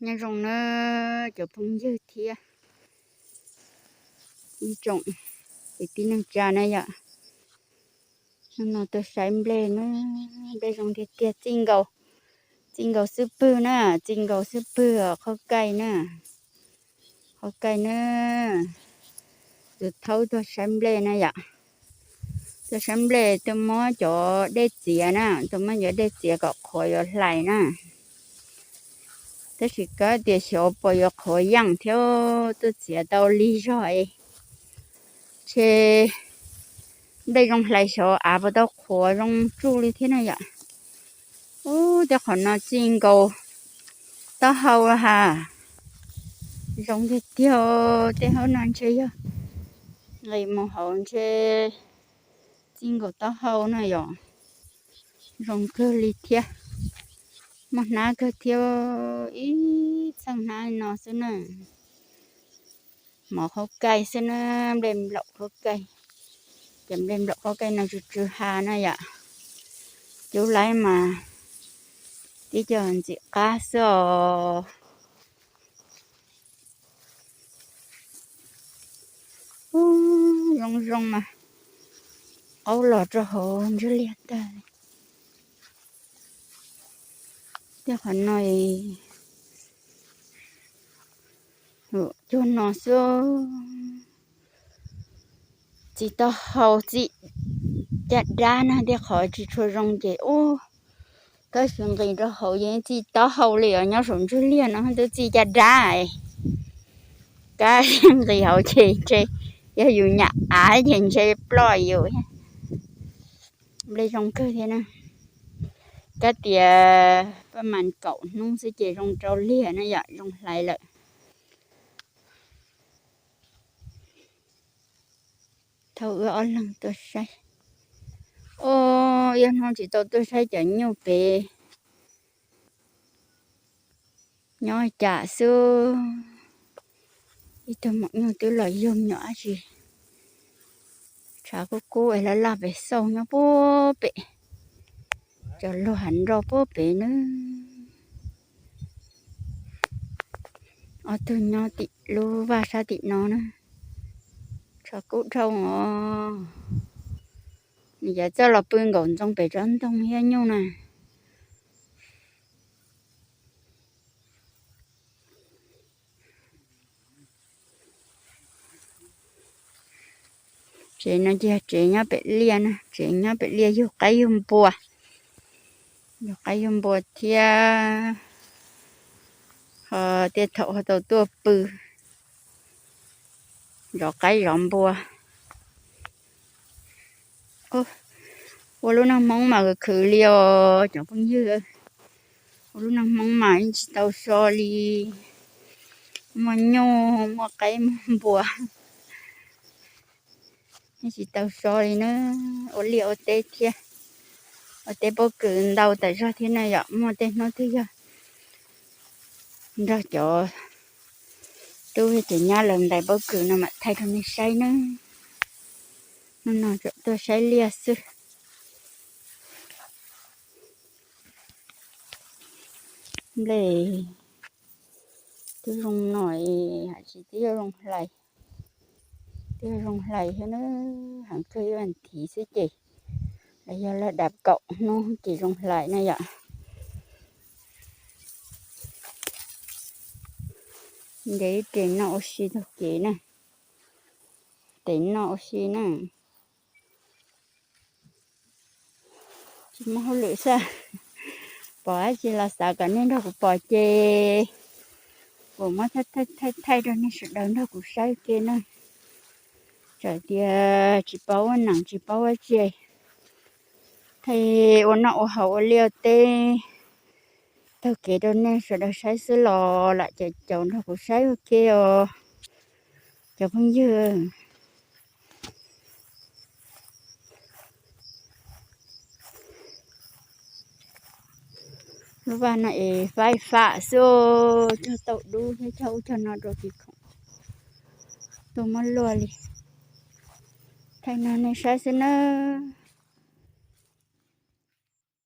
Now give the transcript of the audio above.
Nyob zoo na cov phooj ywg thiab ib tsoom kwv tij neej tsa na yom. Hnub no tuaj saib nplej na, nplej zoo tiag tiag, txij nkaus, txij nkaus xwb pwg na, txij nkaus xwb pwg os, qhaub kaij na, qhaub kaij na. Tus thaub tuaj saib nplej na yom, tuaj saib nplej tuaj muab cov dej txiav na, tuaj muab cov dej txiav kom qhuav yuav hlais na. Tab sis kav tias xyov puas yuav qhuav yeej thiab, tuaj txiav tau lig zog es ntshe nplej zoo hlais xyov av puas tau qhuav zoo tsuj li thiab na yom. Ub, tej qhov no txij nkaus taub hau ha, zoo tiag tiag. Tej hauv no ntshe yog nqis mus hauv ntshe txij nkaus taub hau na yom. Zoo kawg li thiab, muaj hnab kawg thiab, ib txheej hnab no xwb na. Mov qhaub kaij xwb na, nplej nplaum qhaub kaij. Ces nplej nplaum qhaub kaij no tsw tsw ha na yom. Cub laib mas tib co ntxim qab xwb os. Ub, zoo zoo mas qaub los rau hauv ntswg liag tag li. Tej qhov no cuag no xwb. Txij taub hau txij caj dab na, tej qhov tsis tshua zoo ces ub, tab sis nqis rau hauv yeej txij taub hau li os, nyob saum ntswg liag no twb txij caj dab. Kab nqis hauv ces ntshe yog yus nyam av ces ntshe ploj yus. Nplej zoo kawg thiab na. Kab tias paj mas kaum hnub xwb ces zoo rau liag na yom, zoo hlais lawm. Thaum wb ob leeg tuaj saib, o, ib hnub tsis tau tuaj saib cov nyuj pem nyob cas xwb. Ib tug maum nyuj twb los yug me nyuam dab tsi, tshav kub kub es laj laj pem xauj nyob puag pem, cov luag hav nroj puag pem nawb. Ob tug nyob tim lub vaj sab tim no na, tshav kub dhau os. Nws yuav txawj los pw nkaum ntxoo pem tsob ntoo thiab nyuj na. Tsev no ces yog tsev nyob pem liaj na, tsev nyob pem liaj yug qaib yug npua, yug qaib yug npua thiab ho tej thaum ho tau tuaj pw zov qaib zov npua. Ua lub neej Hmoob mas khwv li os cov phooj ywg, ua lub neej Hmoob mas yeej tsis tau so li, muaj nyuj muaj qaib muaj npua, yeej tsis tau so li na. Ua liaj ua teb thiab, ua teb pob kws ntau tas zog thiab na yom, muaj tej hnub twg yog nrog cov tub cov nyab lawv ntais pob kws no mam thaij rau nej saib na. Hnub no tuaj saib liaj xwb. Nplej twb zoo no, hais tsis twb zoo hlais, twb zoo hlais thiab na. Heev kawg ib vas thiv xwb ces, los yog lawv dam kaum hnub ces zoo hlais na yom. Nce ib tes noj ua si taug kev na, tes noj ua si na. Tsis muaj hauj lwm xwb, pom dab tsi los xav kom nej nrog kuv pom ces kuv muab thaij thaij rau nej sawv daws nrog kuv saib ua ke na. Txawm tias tsis paub ua neej tsis paub ua tsi, thaij ua noj ua haus ua liaj ua teb taug kev rau nej sawv daws saib xwb los lam caum caum nrog kuv saib ua ke os cov phooj ywg. Lub vaj no es faib fam xwb, cog tau dub thiab cog ub cog no rau tim khoom, tuaj muab luaj li. Thaij no nej saib xwb nawb.